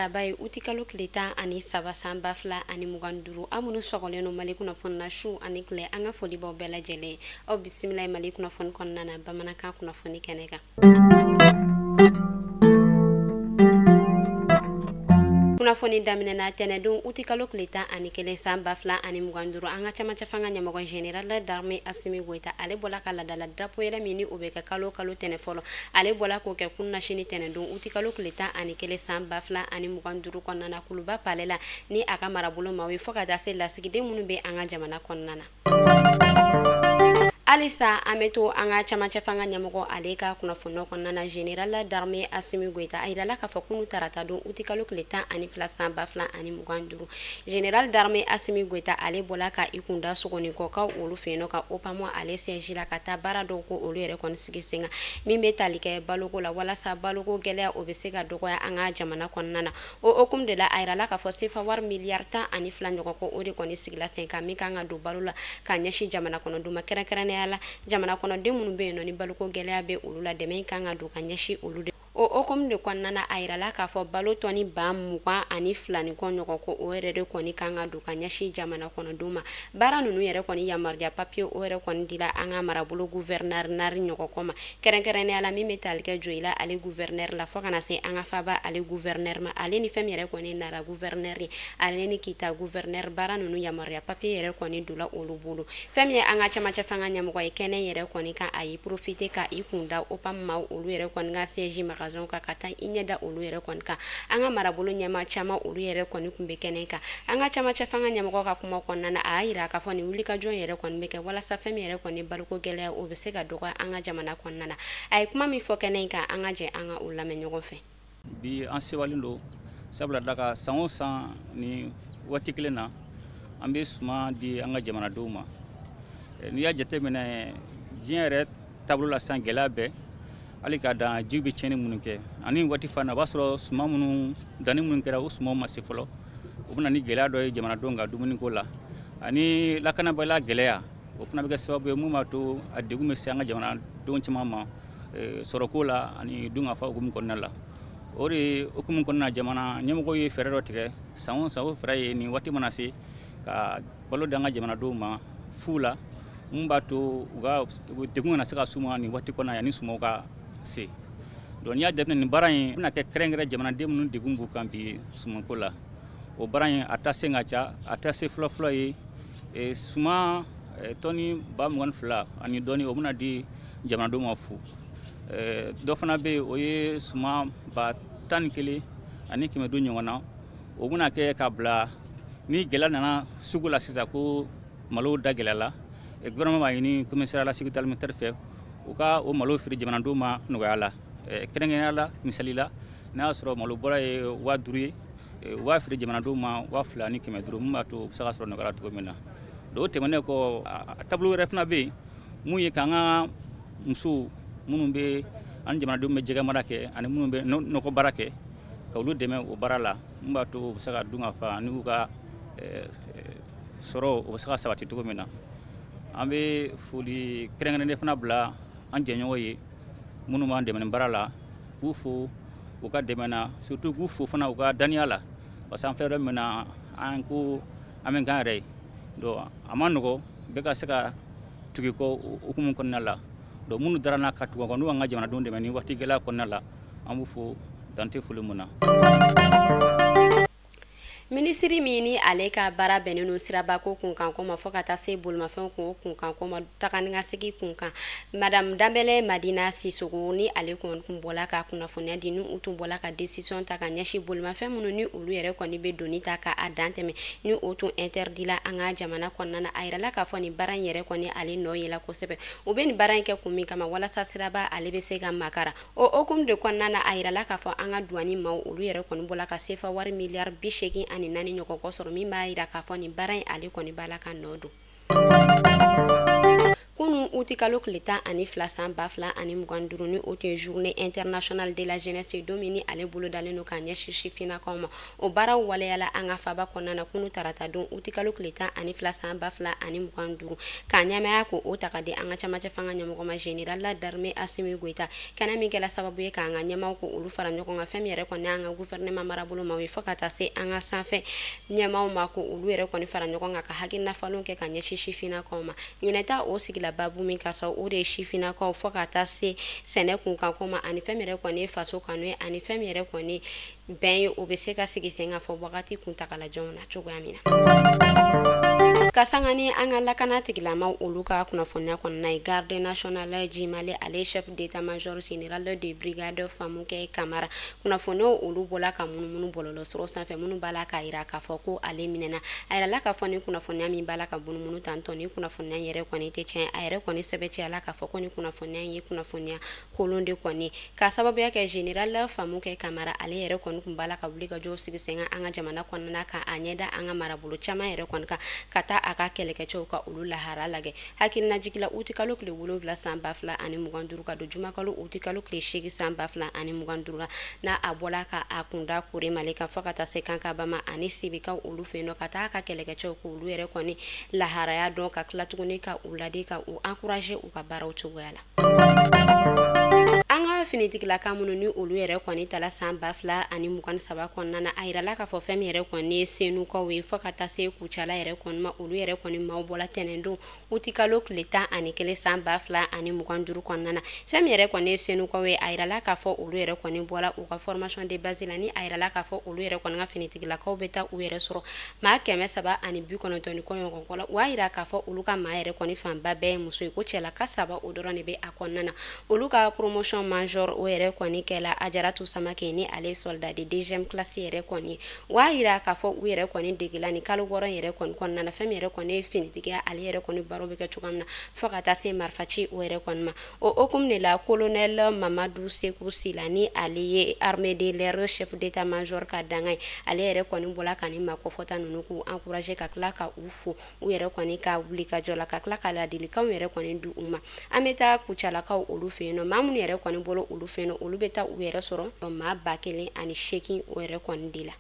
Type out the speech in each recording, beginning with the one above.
araba ye utikalo tile 13 san 2025. Aw minnu sɔgɔlen don Mali kunnafoni na su ani tile, an ka foli b'aw bɛɛ lajɛlen. Aw bisimila Mali kunnafoni kɔnɔna na bamanankan kunnafoni kɛnɛ kan. Kunnafoni daminɛna tɛnɛdon utikalo tile 11 san 2025. An ka camancɛ fanga ɲɛmɔgɔ général d'armée Assimi Goïta, ale bɔla ka ladala drapeau yɛlɛ min ni o bɛ kɛ kalo kalo tɛnɛ fɔlɔ, ale bɔla k'o kɛ kunnasini tɛnɛdon utikalo tile 11 san 2025 kɔnɔna na Kuluba palais la ni a ka marabolo maaw ye, fo ka taa se lasigiden minnu bɛ an ka jamana kɔnɔna na. Halisa an bɛ to an ka camancɛ fanga ɲɛmɔgɔ ale ka kunnafoni kɔnɔna na. Général d'armée Assimi Goïta a yirala k'a fɔ kunu tarata don utikalo tile 12 san 2025, général d'armée Assimi Goïta ale bɔla ka i kunda Sogonikɔkaw olu fɛ yen nɔ ka OPAMO ale siège la ka taa baara dɔw ko olu yɛrɛ kɔni sigi sen kan min bɛ tali kɛ baloko la, walasa baloko gɛlɛya o bɛ se ka dɔgɔya an ka jamana kɔnɔna na. O hukumu de la, a yirala k'a fɔ sefa wari miliyari 12 ɲɔgɔn ko o de kɔni sigila sen kan min kan ka don balo la ka ɲɛsin jamana kɔnɔdenw ma, kɛrɛnkɛrɛnnenya la jamana kɔnɔden minnu bɛ yen nɔ ni baloko gɛlɛya bɛ olu la, dɛmɛ kan ka don ka ɲɛsin olu de. O hukumu de kɔnɔna na, a yirala k'a fɔ balo tɔni 22 ni kɔ ɲɔgɔn ko o yɛrɛ de kɔni kan ka don ka ɲɛsin jamana kɔnɔdenw ma. Baara ninnu yɛrɛ kɔni yamaruya papiye o yɛrɛ kɔni dila an ka marabolo gouverneur nari ɲɔgɔn kɔ ma, kɛrɛnkɛrɛnnenya la min bɛ tali kɛ Joyila ale gouverneur la, fo ka na se an ka faba ale gouverneur ma, ale ni fɛn min yɛrɛ kɔni nara gouverneur ye, ale ni Kita gouverneur. Baara ninnu yamaruya papiye yɛrɛ kɔni donna olu bolo. Fɛn min ye an ka camancɛ fanga ɲɛmɔgɔ ye kɛnɛ yɛrɛ kɔni kan, a y'i profiter ka i kun da OPAM maaw olu yɛrɛ kɔni ka siège magasin kan ka taa i ɲɛ da olu yɛrɛ kɔni kan. An ka marabolo ɲɛmaa caman olu yɛrɛ kɔni tun bɛ kɛnɛ kan. An ka camancɛ fanga ɲɛmɔgɔ ka kuma kɔnɔna na, a y'a yira k'a fɔ nin wulikajɔ yɛrɛ kɔni bɛ kɛ walasa fɛn min yɛrɛ kɔni baloko gɛlɛya o bɛ se ka dɔgɔya an ka jamana kɔnɔna na. A ye kuma min fɔ kɛnɛ in kan, an ka jɛ an ka o lamɛn ɲɔgɔn fɛ. Bi an sewalen don sabula da ka san o san ni waati kelen na an bɛ suman di an ka jamanadenw ma. N'i y'a jateminɛ diɲɛ yɛrɛ taabolo la sisan, gɛlɛya bɛɛ hali ka dan jiw bɛ tiɲɛni minnu kɛ ani waati fana, o b'a sɔrɔ suman minnu danni minnu kɛra o sumanw ma se fɔlɔ, o bɛ na ni gɛlɛya dɔ ye jamanadenw ka dumuniko la, ani lakanabaliya gɛlɛya o fana bɛ kɛ sababu ye mun b'a to a degun bɛ se an ka jamanadenw caman ma sɔrɔko la ani dunkafa hukumu kɔnɔna la. O de hukumu kɔnɔna na, jamana ɲɛmɔgɔw ye fɛɛrɛ dɔ tigɛ san o san, o fɛɛrɛ ye nin waati mana se ka balo di an ka jamanadenw ma fu la, mun b'a to u ka degun kana se ka s'u ma nin waati kɔnɔna yanni sumanw ka se. Donc n'i y'a jateminɛ nin baara in bɛna kɛ kɛrɛnkɛrɛn jamanaden minnu degun b'u kan bi sumanko la. O baara in a taa sen ka ca, a taa se fɔlɔfɔlɔ ye suman tɔni 22 ani dɔɔni, o bɛna di jamanadenw ma fu. Dɔ fana bɛ yen, o ye suman 11 ani 500 ɲɔgɔn na, o bɛna kɛ ka bila ni gɛlɛya nana sugu la sisan ko malo da gɛlɛyala, gouvernement b'a ɲini commissariat la sécurité alimentaire fɛ u ka o malo feere jamanadenw ma nɔgɔya la. Kɛrɛnkɛrɛnnenya la, misali la, n'a y'a sɔrɔ malo bɔra ye 5000 ye, u b'a feere jamanadenw ma 2500, mun b'a to u bɛ se ka sɔrɔ nɔgɔya la cogo min na. Donc o tɛmɛnen kɔ, a taabolo wɛrɛ fana bɛ yen mun ye k'an ka musow minnu bɛ ani jamanadenw bɛ jɛgɛ mara kɛ ani minnu bɛ nɔgɔ baara kɛ, ka olu dɛmɛ o baara la, mun b'a to u bɛ se ka dun ka fa ani u ka sɔrɔ o bɛ se ka sabati cogo min na. An bɛ foli kɛrɛnkɛrɛnnen fana bila an jɛɲɔgɔn ye minnu b'an dɛmɛ nin baara la, k'u fo u ka dɛmɛ na, surtout k'u fo fana u ka daniya la, parce que an filɛ yɔrɔ min na, an ko an bɛ k'an yɛrɛ ye. Donc a ma nɔgɔ bɛɛ ka se ka tugu i kɔ o hukumu kɔnɔna la. Donc minnu dara n na ka tugu an kɔ n'u y'an ka jamanadenw dɛmɛ nin waati gɛlɛya kɔnɔna la, an b'u fo dan tɛ foli mun na. Minisiri min ni ale ka baara bɛnnen don sirabako kunkanko ma, fo ka taa se bolimafɛnw kun o kunkanko ma, taga ni ka segin kunkan, madame Danbɛlɛ Madina Sisoko, ni ale kɔni tun bɔla ka kunnafoniya di, ni u tun bɔla ka décision ta ka ɲɛsin bolimafɛn minnu ni olu yɛrɛ kɔni bɛ doni ta ka a dan tɛmɛ, ni o tun interdit la an ka jamana kɔnɔna na. A yirala k'a fɔ nin baara in yɛrɛ kɔni ale nɔ yela kosɛbɛ. U bɛ nin baara in kɛ kun min kama, walasa siraba ale bɛ se ka makara. O hukumu de kɔnɔna na, a yirala k'a fɔ an ka douane maaw olu yɛrɛ kɔni bɔla ka sefa wari miliyari 84 ɲɔgɔn kɔ sɔrɔ, min b'a yira k'a fɔ nin baara in ale kɔni b'a la ka nɔ don. Kunu utikalo tile 12 san 2025 ni o tun ye journée internationale de la jeunesse don min ni ale bolodalen don k'a ɲɛsin sifinnakaw ma. O baaraw waleyala an ka faba kɔnɔna na kunu tarata don utikalo tile 12 san 2025 k'a ɲɛmaaya ko o ta ka di an ka camancɛ fanga ɲɛmɔgɔ ma général d'armée Assimi Goïta. Kɛnɛ min kɛla sababu ye k'an ka ɲɛmaaw ko olu fara ɲɔgɔn kan, fɛn min yɛrɛ kɔni an ka gouvernement marabolo ma ye fo ka taa se an ka sanfɛ ɲɛmaaw ma ko olu yɛrɛ kɔni fara ɲɔgɔn kan ka hakilina falenw kɛ ka ɲɛsin sifinnakaw ma. Ɲinɛta o sigila baabu min ka sa o de ye sifinnakaw fo ka taa se sɛnɛ kunkanko ma ani fɛn min yɛrɛ kɔni ye faso kanu ye ani fɛn min yɛrɛ kɔni bɛn ye, o bɛ se ka sigi sen kan fɔ wagati kuntagalajanw na cogoya min na. Ka sanga ni an ka lakana tigilamaw olu ka kunnafoniya kɔnɔna ye, garde nationale Jimale ale chef d'état-major général de brigade Famukɛ Kamara, kunnafoniyaw olu bɔla ka munumunu bɔlɔlɔ sɔrɔ sanfɛ minnu b'a la k'a yira k'a fɔ ko ale minɛna. A yirala k'a fɔ ni kunnafoniya min b'a la ka munumunu tantɔ ni kunnafoniya yɛrɛ kɔni tɛ tiɲɛ, a yɛrɛ kɔni sɛbɛntiyala k'a fɔ ko ni kunnafoniya ye kunnafoniya kolon de kɔni ka sababuya kɛ général Famukɛ Kamara ale yɛrɛ kɔni tun b'a la ka wuli ka jɔ sigi sen kan an ka jamana kɔnɔna kan, a ɲɛda an ka marabolo caman yɛrɛ kɔni kan ka taa a ka kɛlɛkɛcɛw ka olu lahara lajɛ. Hakilinajigila utikalo tile 7 san 2025 ka don jumakalo utikalo tile 8 san 2025 la, n'a a bɔla ka a kunda Kore Mali kan fo ka taa se Kankabama ani Sibikaw olu fɛ yen nɔ ka taa a ka kɛlɛkɛcɛw k'olu yɛrɛ kɔni laharaya dɔn ka tila tuguni ka u ladi ka u encourager u ka baaraw cogoya la. An ka finitigilaka minnu ni olu yɛrɛ kɔni tala san 2023 kɔnɔna na, a yirala k'a fɔ fɛn min yɛrɛ kɔni ye Senukaw ye fo ka taa se Kucala yɛrɛ kɔni ma, olu yɛrɛ kɔni maaw bɔla tɛnɛndon utikalo tile 11 san 2025 kɔnɔna na. Fɛn min yɛrɛ kɔni ye Senukaw ye, a yirala k'a fɔ olu yɛrɛ kɔni bɔla u ka formation de base la, ni a yirala k'a fɔ olu yɛrɛ kɔni ka finitigilakaw bɛ taa u yɛrɛ sɔrɔ maa 390 ni kɔɲɔgɔn kɔ la. O y'a yira k'a fɔ olu ka maa yɛrɛ kɔni fanba bɛɛ ye muso ye, ko cɛlaka 3 o dɔrɔn de bɛ a kɔnɔna na. Olu ka promotion major o yɛrɛ kɔni kɛla Ajaratu Samake ni ale soldat de deuxième classe yɛrɛ kɔni. O y'a yira k'a fɔ u yɛrɛ kɔni degela ni kalo 6 yɛrɛ kɔni kɔnɔna na, fɛn min yɛrɛ kɔni ye finitigiya ale yɛrɛ kɔni baro bɛ kɛ cogoya min na fo ka taa se marifaci o yɛrɛ kɔni ma. O hokumu de la colonel Mamadu Seku Sila ni ale ye armée de l'air chef d'état-major ka danga ye, ale yɛrɛ kɔni bɔla ka nin maakɔfɔta ninnu k'u encourager ka tila ka u fo u yɛrɛ kɔni ka wuli ka jɔ la ka tila ka ladilikanw yɛrɛ kɔni di u ma. An bɛ taa Kucalakaw olu fɛ yen nɔ, maa minnu yɛrɛ kɔni bolo olu fɛ yen nɔ, olu bɛ taa u yɛrɛ sɔrɔ maa 1008 o yɛrɛ kɔni de la.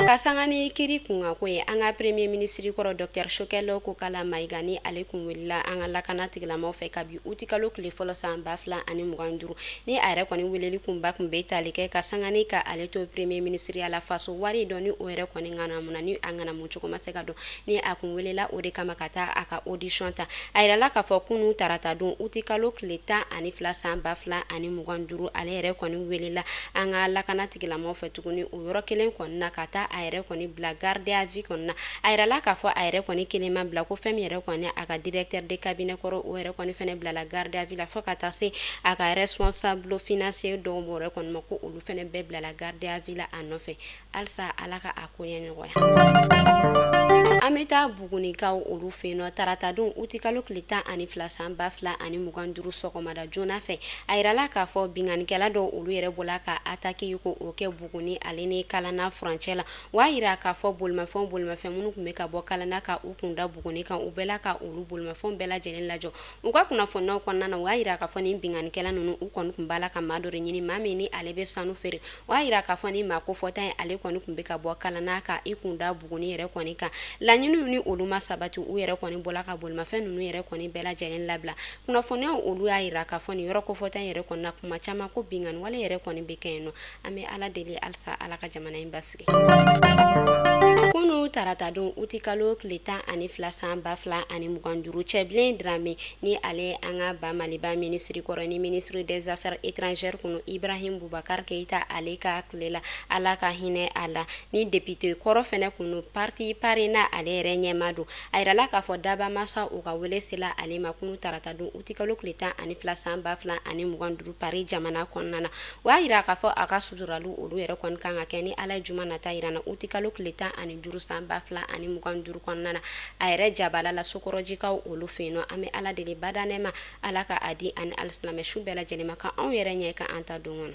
Ka sanga ni kiri kunkanko ye, an ka premier ministre kɔrɔ docteur Choguel Kokalla Maïga ni ale kun wulila an ka lakana tigilamaw fɛ kabi utikalo tile fɔlɔ san 2025, ni a yɛrɛ kɔni weleli kunba kun bɛ tali kɛ ka sanga ni ka ale to premier ministre ya la faso wari dɔn ni o yɛrɛ kɔni ŋanamu ni a ŋanamu cogo ma se ka dɔn, ni a kun welela o de kama ka taa a ka audition ta. A yirala k'a fɔ kunu tarata don utikalo tile 12 san 2025 ale yɛrɛ kɔni welela an ka lakana tigilamaw fɛ tuguni o yɔrɔ kelen kɔni na ka taa a yɛrɛ kɔni bila garde à vue kɔni na. A yirala k'a fɔ a yɛrɛ kɔni kelen ma bila, ko fɛn min yɛrɛ kɔni a ka directeur de cabinet kɔrɔ o yɛrɛ kɔni fɛnɛ bilala garde à vue la fo ka taa se a ka responsable financier dɔw yɛrɛ kɔni ma, ko olu fɛnɛ bɛɛ bilala garde à vue la a nɔfɛ. Halisa Ala ka a ko ɲɛ nɔgɔya. An bɛ taa Bugunikaw olu fɛ yen nɔ tarata don utikalo tile 12 san 2025 sɔgɔmada joona fɛ, a yirala k'a fɔ binkannikɛla dɔw olu yɛrɛ bɔla ka ataki ko o kɛ Buguni ale ni Kalana furancɛ la. O y'a yira k'a fɔ bolimafɛn minnu tun bɛ ka bɔ Kalana ka u kunda Buguni kan, u bɛɛ la ka olu bolimafɛnw bɛɛ lajɛlen lajɔ. U ka kunnafoniyaw kɔnɔna na, o y'a yira k'a fɔ nin binkannikɛla ninnu u kɔni tun b'a la ka maa dɔ de ɲini, maa min ni ale bɛ sanu feere. O y'a yira k'a fɔ nin maa kofɔta in ale kɔni tun bɛ ka bɔ Kalana ka i kunda Buguni yɛrɛ kɔni kan. Laɲiniw ni olu ma sabati, u yɛrɛ kɔni bɔla ka bolimafɛn ninnu yɛrɛ kɔni bɛɛ lajɛlen labila. Kunnafoniyaw olu y'a yira k'a fɔ nin yɔrɔ kofɔta in yɛrɛ kɔni na kuma caman ko binkanni wale yɛrɛ kɔni bɛ kɛ yen nɔ. An bɛ Ala deli halisa Ala ka jamana in basigi. Kunu tarata don utikalo tile 12 san 2025, Cɛbilen Dramé ni ale an ka ba Maliba ministre kɔrɔ ni ministre des affaires étrangères kunu Ibrahim Boubacar Keïta ale ka tile la, Ala ka hinɛ a la, ni député kɔrɔ fɛnɛ kunu parti Parena ale yɛrɛ ɲɛma don. A yirala k'a fɔ daba masa u ka wele sela ale ma kunu tarata don utikalo tile 12 san 2025 Paris jamana kɔnɔna na. O y'a yira k'a fɔ a ka suturaliw olu yɛrɛ kɔni kan ka kɛ ni Ala ye juma nata yira na utikalo tile 15 san 2025 kɔnɔna na a yɛrɛ jabala la Sokɔrɔjikaw olu fɛ yen nɔ. An bɛ Ala deli badanɛ ma, Ala ka a di ani alisilamɛ su bɛɛ lajɛlen ma, ka anw yɛrɛ ɲɛ ka an ta don kɔnɔ.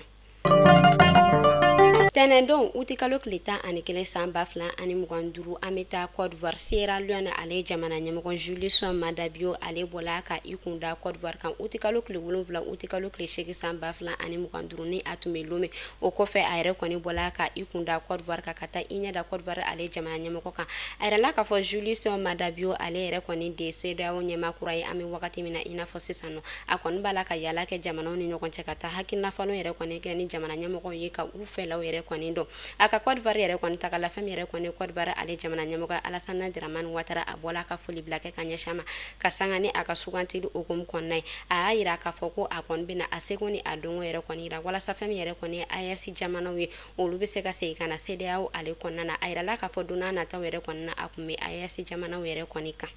Tɛnɛndon utikalo tile 11 san 2025, an bɛ taa Côte d'Ivoire. Sierra Leone ale jamana ɲɛmɔgɔ Julius Maada Bio, ale bɔla ka i kun da Côte d'Ivoire kan utikalo tile 7, utikalo tile 8 san 2025, ni a tun bɛ Lomé. O kɔfɛ, a yɛrɛ kɔni bɔla ka i kun da Côte d'Ivoire kan ka taa i ɲɛ da Côte d'Ivoire ale jamana ɲɛmɔgɔ kan. A yɛrɛla k'a fɔ Julius Maada Bio, ale yɛrɛ kɔni de CEDEAO ɲɛmaa kura ye. An bɛ wagati min na i n'a fɔ sisan nɔ, a kɔni b'a la ka yaala kɛ jamanaw ni ɲɔgɔn cɛ ka taa hakilina falen yɛrɛ kɔni kɛ ni jamana ɲɛmɔgɔw ye, ka u fɛlaw yɛrɛ kɔni dɔn. A ka Côte d'Ivoire yɛrɛ kɔni tagala, fɛn min yɛrɛ kɔni Côte d'Ivoire ale jamana ɲɛmɔgɔ Alassane Dramane Ouattara, a bɔla ka foli bila kɛ ka ɲɛsin a ma ka sanga ni a ka sugantili hukumu kɔnɔna ye. A y'a yira k'a fɔ ko a kɔni bɛna a seko ni a dɔnko yɛrɛ kɔni yira walasa fɛn min yɛrɛ kɔni ye AES jamanaw ye, olu bɛ se ka segin ka na CEDEAO ale kɔnɔna na. A yirala k'a fɔ don n'a nataw yɛrɛ kɔni na, a kun bɛ AES jamanaw yɛrɛ kɔni kan.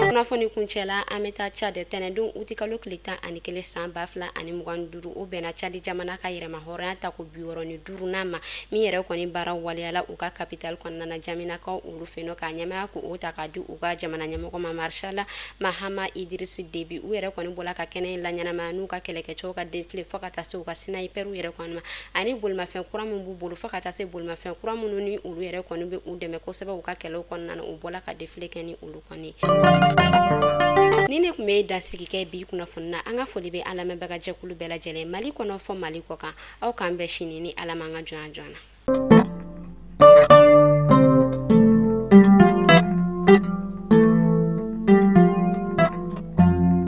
Kunnafoni kuncɛla, an bɛ taa Tchad. Tɛnɛndon utikalo tile 11 san 2025, o bɛnna Tchad jamana ka yɛrɛma hɔrɔnya tako 65nan ma, min yɛrɛ kɔni baara waleyala u ka capitale kɔnɔna na, Jaminakaw olu fɛ yen, k'a ɲɛmaya ko o ta k'a di u ka jamana ɲɛmɔgɔ ma, Maréchal Mahama Idriss Déby. U yɛrɛ kɔni bɔla ka kɛnɛ la ɲɛnamaya n'u ka kɛlɛkɛcɛw ka défilé, fo ka taa se u ka sniper yɛrɛ kɔni ma, ani bolimafɛn kura min b'u bolo, fo ka taa se bolimafɛn kura minnu ni olu yɛrɛ kɔni bɛ u dɛmɛ kosɛbɛ u ka kɛlɛw kɔnɔna na. U bɔla ka défilé kɛ ni olu kɔni. Ni ne tun bɛ dansigi kɛ bi kunnafoni na. An ka foli bɛ an lamɛnbaga jɛkulu bɛɛ lajɛlen, Mali kɔnɔ fɔ Mali kɔ kan. Aw k'an bɛn sini ni Ala m'an ka jɔnya joona.